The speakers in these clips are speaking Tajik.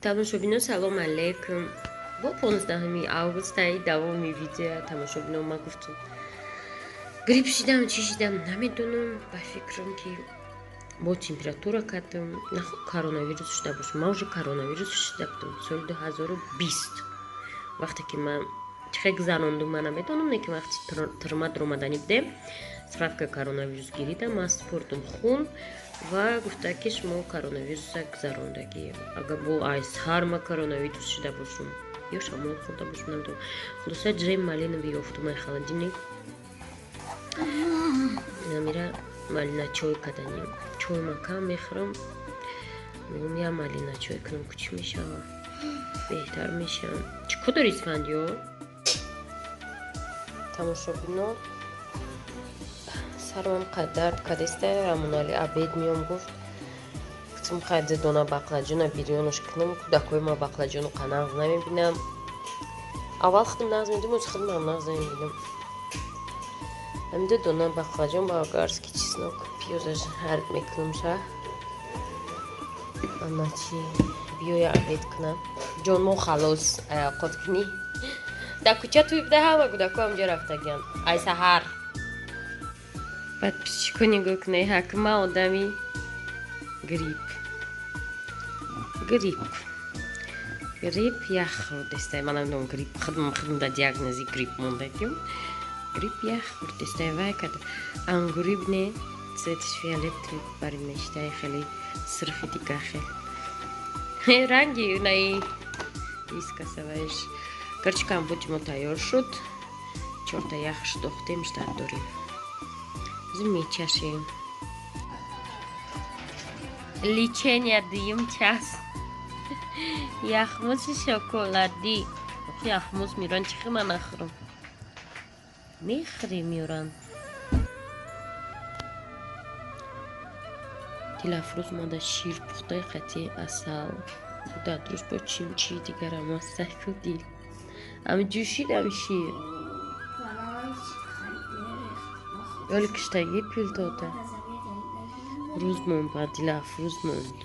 Тамошобино, салом алейкум. Бо 15 августаи давоми видео, тамошобино, ма гуфтум, грипп шидам, чӣ шидам, намедонам. Ба фикрам, ки бо температура кардам, нахо коронавирус шуда бошам. Ман уже коронавирус шида будам соли 2020. Вақте ки ман чихе гузарондум, ман намедонам, не ки вақти тирма дуромаданӣ будем, справка коронавирус гиридам, ман супурдум хун ва гуфта, ки шумо коронавируса гузарондагӣ. Агар бо айсҳар ма коронавирус шида бошум ё шамол хӯрда бошум, намедонам. Хулоса, ҷем малиновый ёфтум ай холодильник, намира малина чой каданем. Чой ма кам мехӯрам, мегӯм, я малина чой кунам, ку чӣ мешавам, беҳтар мешавам. Чӣ ко дори, Исфандиёр? Тамошобино, сармам қад дард кадеста. Рамонали обед меом гуфт. Гуфтам, хайда дона бақлаҷона бирёнаш кунам. Кӯдакҳои ма бақлаҷону қанағз намебинам. Аввал худам нағз медидим, оз худам нағз намебинам. Ҳамида дона бақлаҷон, болгарский чеснок, пиёзаш ҳард мекунам ша. Ана чи, биёя обед кунам. Ҷонмо халос, авқот кунӣ. Дар кӯча туй буда, ҳама кӯдакҳо ҳамҷо рафтагиан ай саҳар. Подписчико, нигоҳ кунед, ҳакма одами грипп, грипп, грипп ях хӯрдестай. Ман намедонам, грипп, худам дар диагнози грипп мондагим. Грипп ях хӯрдестай. Вай када ангури бне, цветаш фиолетовый барин мештай, хеле сурхи дига, хел ранги наи искасаваиш. Короче, компоти мо тайёр шуд, чорта яхш дохтем, ждать дорем, мечашем. Лечения дуюм час, яхмуси шоколадӣ. Яхмус мирон чӣ хима нахӯрам, мехӯрем, миёран. Дилафрӯз омада, шир пухтаи қатъи асал дадрӯш бо чимчи дигарам астайку. Дил ами ҷӯшидам шир ёли киштагӣ пил дода. Рӯз монд ба Дилафрӯз монд,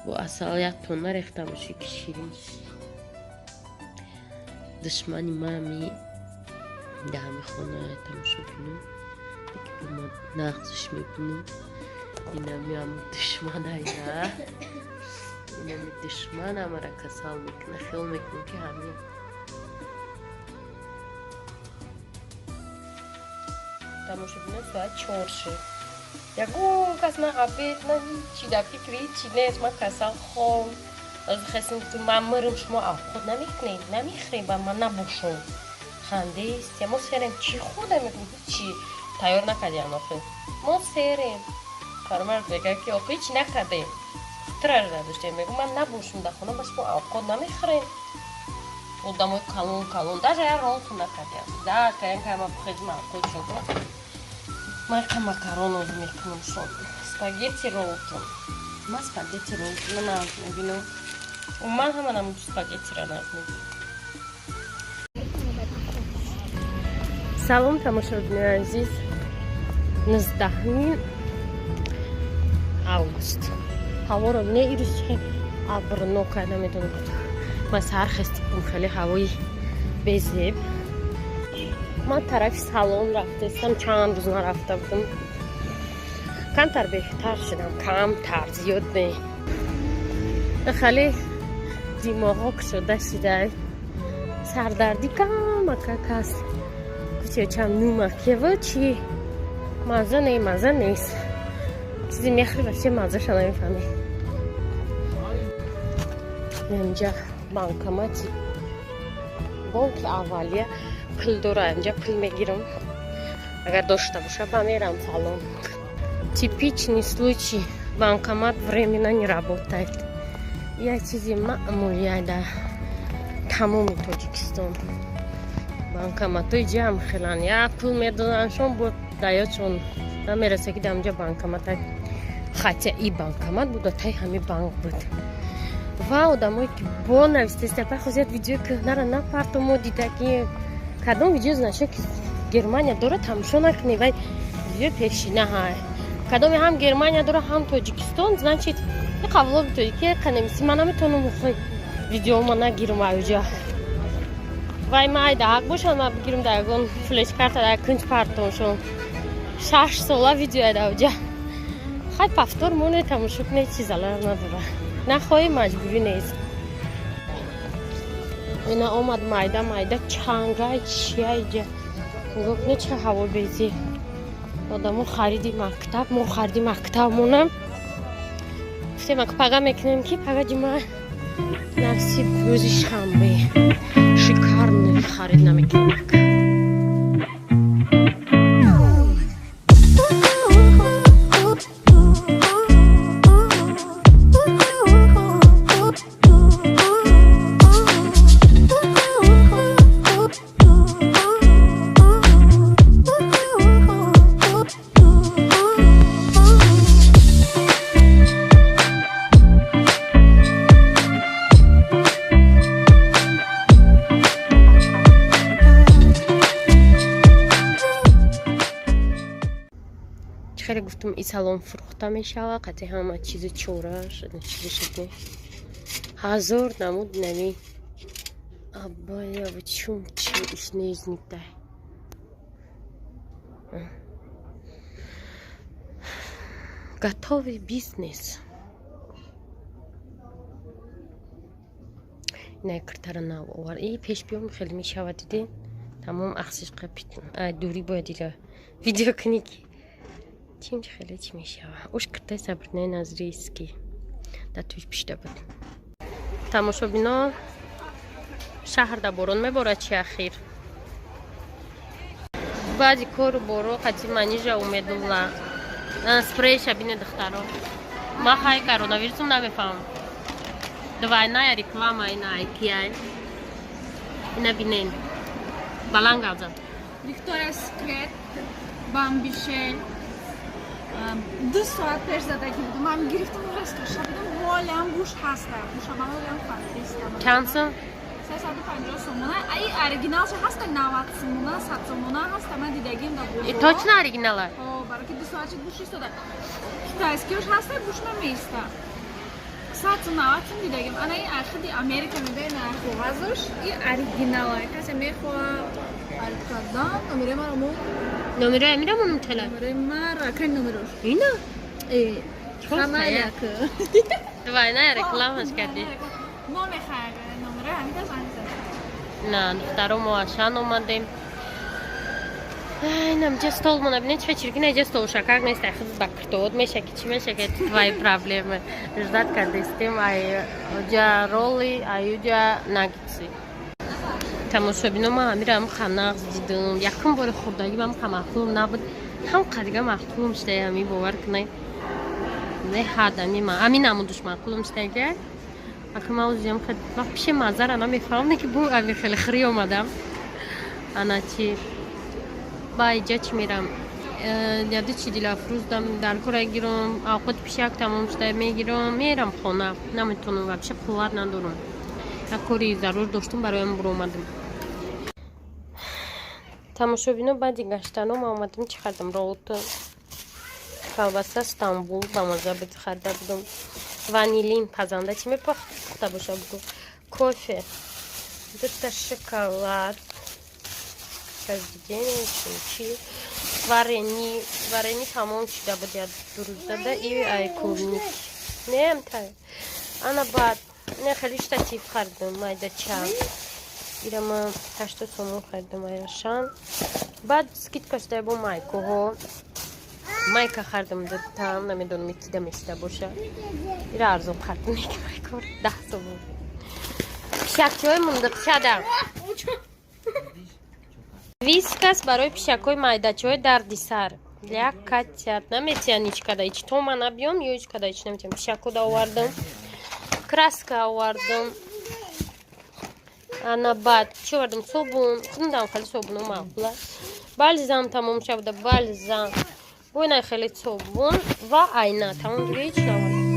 бо асал як тонна рехта бошӣ, ки ширин. Душмани мами дар ҳами хона, тамошо бинам, ки бо ма нағзиш мебинам. Инами ҳаму душманайна, инами душман ҳамара касал мекуна. Хиёл мекунам, ки ҳами тамошобино. Соат 4 шуд, ягон кас на обед, на ҳичи, дар фикри ҳичи нест. Ман касал, хом хестем. Гуфтум, ман мирам, шумо авқот намекунед, намехӯред, ба ман набошум. Хандест, мо серем, чӣ хӯрда мекунем? Ҳичи тайёр накардем охи, мо серем. Фармард мегӯяд, ки охи ҳичи накардем, фитраш надоштем. Мегӯ, ман набошум дар хона, ба шумо авқот намехӯрем. Одамои калон калон даже я ролту накардем. Дар каям кама пухезим, авқот шуд. Ман қа макарон оз мекунам шон, спагетти ролтон. Ман спагетти ролтона нағз мебинам, умуман ҳама намуди спагеттира нағз мебинам. Салом, тамошобинои азиз. 19 август. Ҳаворо не, ирӯз чихе абрнока, намедонам. Ман саҳар хестикум, хеле ҳавои безеб. Ман тарафи салон рафтаистам, чанд рӯз нарафта будам. Камтар беҳтар шудам, камтар, зиёд не. Хеле димоғҳо кушода шидай, сардардӣ камакак ҳаст. Гуфтиочам, нумакева чи мазза не, мазза нест. Чизе мехӯри, вообще маззаша намефаҳмӣ. Инҷа банкомати бонки аввалия пул дора, инҷа пул мегирам. Агар дошта боша, ба мерам салон. Типичный случай: банкомат временно не работает. Як чизи маъмулия дар тамоми Тоҷикистон. Банкоматҳои ҷамъ хелан, як пул медоданшон, бо даёдшон намереса, ки дар онҷа банкомат. Хотя и банкомат буда, тай ҳами банк буд. Ва одамое ки бо навистеста пахозият, видеои кӯҳнара напарто. Мо дида, ки кадом видео, значит, ки Германия дора, тамошо накунӣ. Вай видеои пешина ҳай, кадоме ҳам Германия дора, ҳам Тоҷикистон, значит. Ин қавлоби тоҷики қанемиси ман наметавонам видеома нагирам аёҷа. Вай ма ай даҳак бошам, ма бигирам дар ягон флешкарта дар кунҷ партоншон. 6 сола видео даоҷа. Хай, повтор моне, тамошо кунед, чи залар надора. Нахоҳӣ, маҷбурӣ нест. Ина омад майда майда чангай чияйҷа. Нигоҳ кунед, чӣ ҳаво безӣ. Одамо хариди мактаб, мо хариди мактаб монам. Гуфтем, ак пага мекунем, ки пага ҷума, насиб, рӯзи шанбе. Шикарный харид намекунем. Хеле гуфтум, и салон фурӯхта мешавад, қатъи ҳама чизу чораш, чизашад, ҳазор намуд нами абая чум чи снежникда. Готовый бизнес. Ина киртара нав овар и пеш биём, хеле мешавад, дидин, тамом ахсиш қапит. Дурӣ бояд ила видео кунӣ, ки чим хеле чӣ мешава. Уш киртаи Сабринаи Назрийский дар туш пишта буд. Тамошобино, шаҳрда борон меборад чи ахир. Баъди кору боро қати Манижа Умедулла спрейша бине, духтаро. Ма хай коронавирусум намефаҳмам. Двойная реклама ина айкиай. Ина бинен. Баланг гавзан. Victoria's Secret, Bambi. 2 соат пеш задагӣ будум, ман гирифтам, растоша будам, ҳолиам гӯшт ҳаста, гӯшаман ҳолиам фаҳмидистам. Чанд сум? 350 сомона. Ай оригиналша ҳаста 90 сомона, 100 сомона ҳаста, ман дидагим дар бозор. Точно оригинала? Барои ки 2 соат шуд, гӯш истода. Китайскиёш ҳаста, гӯш намеиста. 100 сум, 90 сум дидагим. Ана ин худи Америка мегӯяд, на коғазош и оригинала. Касе мехоҳа харид кардан, номерои маро мо. Номерои амира монум чала? Номерои мара, кани номерош? Ина? Э, ҳама як. Двойная рекламаш кардӣ. Мо мехоҳем номерои ҳамида занг занем. На, духтаро, мо ашан омадем. Инамҷа стол мона бинед, чӣ чирки. Наҷа стол шакак нест, ай худ ба киртоот меша ки чӣ меша, ки твои проблемы. Ждать кардистем ай оҷа ролли, ай уҷа наггетсы. Тамошобино, ман амира ҳам ханағз дидум. Якум бори хӯрдагӣ ман ха маъқулум набуд, ҳам қадига маъқулум шуда, ами бовар кунед, не ҳад ами ами намудуш маъқулум шудага. Ака ман узиям вақт пиши мазара намефаҳмам, ки бу ами хеле хирӣ омадам. Ана чи ба иҷа чӣ мерам, яду чи Дилафрӯз дар кора гирам, авқоти пишак тамом шуда, мегирам, мерам хона. Наметавонам, вообще қувват надорам. Як кори зарур доштум, бароям буромадам. Тамошобино, баъди гаштано ма омадам, чӣ хардам? Роллтон, колбаса Стамбул ба маза буд, харида будам. Ванилин пазанда чӣ мепухта боша, бугу. Кофе, дута шоколад, произведение, чи варени, варени тамом шуда буд як 2 рӯз зада и ай клубник неам тай. Ана баъд не хеле штатив харидам, майдача. Ира ма 80 сомон харидам айрашан. Баъд скидка шуда бо майкоҳо. Майка харидам дутам, намедонам кида мешида боша. Ира арзон харидам, ки майкор 10 сомон. Пишакчиҳои мундиқшада. Вискас барои пишакҳои майдачиҳои дарди сар. Для котят. Наметиҳан ҳеҷ када ҳеҷ. То ман набиём, ё ҳеҷ када ҳеҷ наметиҳам. Пишакҳода овардам. Краска овардам. Ана баъд чӣ овардам? Собун. Худам хеле собуно маъқула. Бальзам тамом шуда, бальзам. Бо ина хеле собун ва айна. Тамом, дига ҳеҷ наовардам.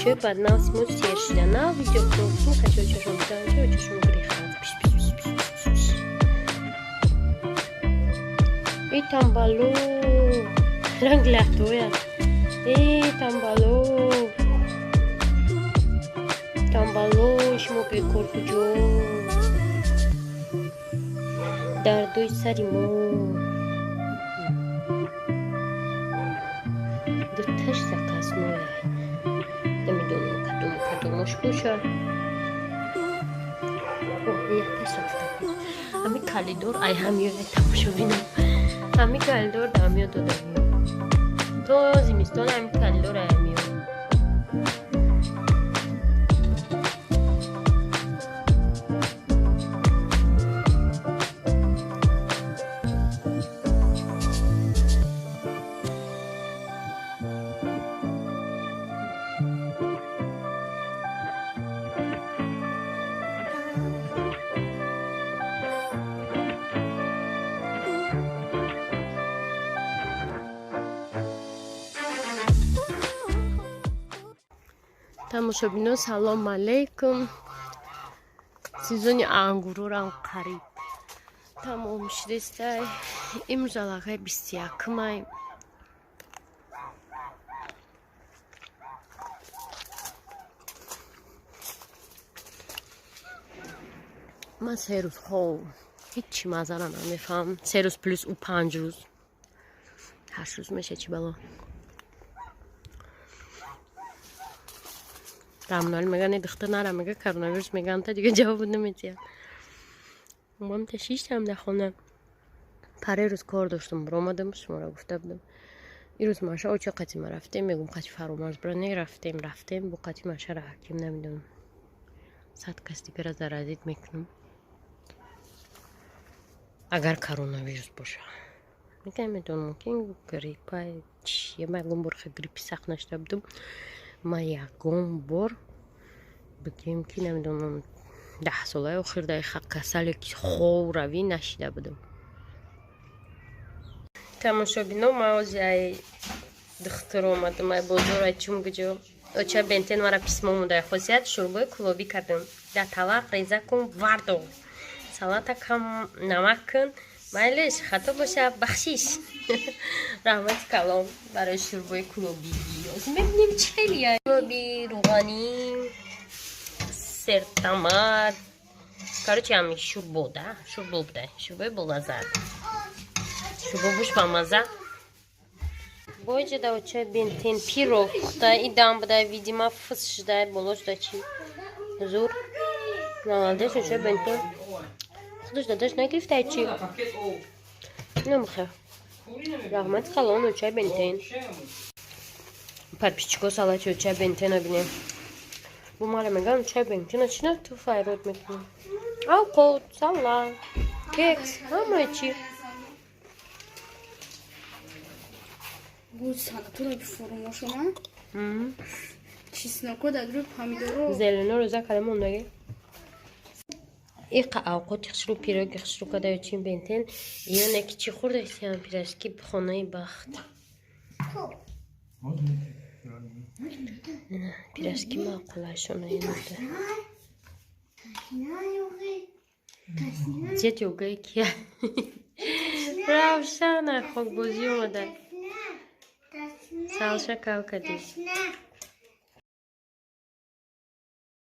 Бачаҳои баднавс мо сер шуда. Нав видео кунам, қачо чашм чо чашм гирехтан. И тамбало. Ранг лахтоя. Э тамбало. Тамбало шумо бекор куҷо? Дардои сари мо. Дуташ заказ моя. Намедонам кадому кадомош боша. Якташ рафта. Ҳами калидор ай ҳамиё тамошо бинам. Ҳами калидор дамиё додамиё. То зимистон ҳами калидор ай ҳамиё. Тамошобино, салом алейкум. Сезони ангурорам қариб тамом шудестай. Имрӯз аллакай 21-май. Ман 3 рӯз хов ҳечи мазара намефаҳмам. 3 рӯз плюс ӯ 5 рӯз, 8 рӯз меша, чӣ бало. Рамнал меган духтар нара, мега коронавирус меган, та дига ҷавоб наметиҳад. Ман та шиштам дар хона. Паре рӯз кор доштам, баромадам, шуморо гуфта будам. Ирӯз маша оча қати ма рафтем, мегум қати фаромарз бира не рафтем, рафтем бо қати машара ҳаким, намедонам. 100 кас дигара заразит мекунам. Агар коронавирус боша. Намедонам, ки гриппа чие, ма ягон бор гриппи сахт нашида будам. Ма ягон бор бигем ки намедонам 10 солаи охир дар касале ки хов равӣ нашида будам. Тамошобино, ма ози ай духтур омадам, ай бозор, ай чум гуҷо. Оча бентен мара письмо монда, хосият шӯрбои кулобӣ кардам. Дар талақ реза кун, вардо. Салата кам намак кун. Майлиш, хато боша, бахшиш. Раҳмати калом барои шӯрбои кулобӣ. Ози мебинем чӣ хелия. Кулобӣ, рӯғанӣ, сертамат. Короче, ҳами шӯрбо да, шӯрбо буда, шӯрбои болаззат. Шӯрбо буш бамаза. Боиҷа да оча бентен пирог пухта, и дам буда, видимо, фис шуда, боло шуда чи. Зур. Молодец, оча бентен. Худаш дадаш нагирифта чи. Намхе. Раҳмати калон оча бентен. Подписчико салати оча бентена бинем. Бу мара мегам чай бентена чи на ту файрод мекунем. Алкот, салат, кекс, ҳамаи чи. Буд салатуро ки фурӯмошона. Чесноко дар рӯи помидоро. Зелено рӯза кардам ондаги. Иқа авқоти хушрӯ, пироги хушрӯ када ё чин бентен. Ё не ки чӣ хӯрдасиям пирожки хонаи бахт. Пирожки маъқулашона инуда. Зият ёгаи кия. Равшана хокбозӣ омада. Салша кав кадӣ.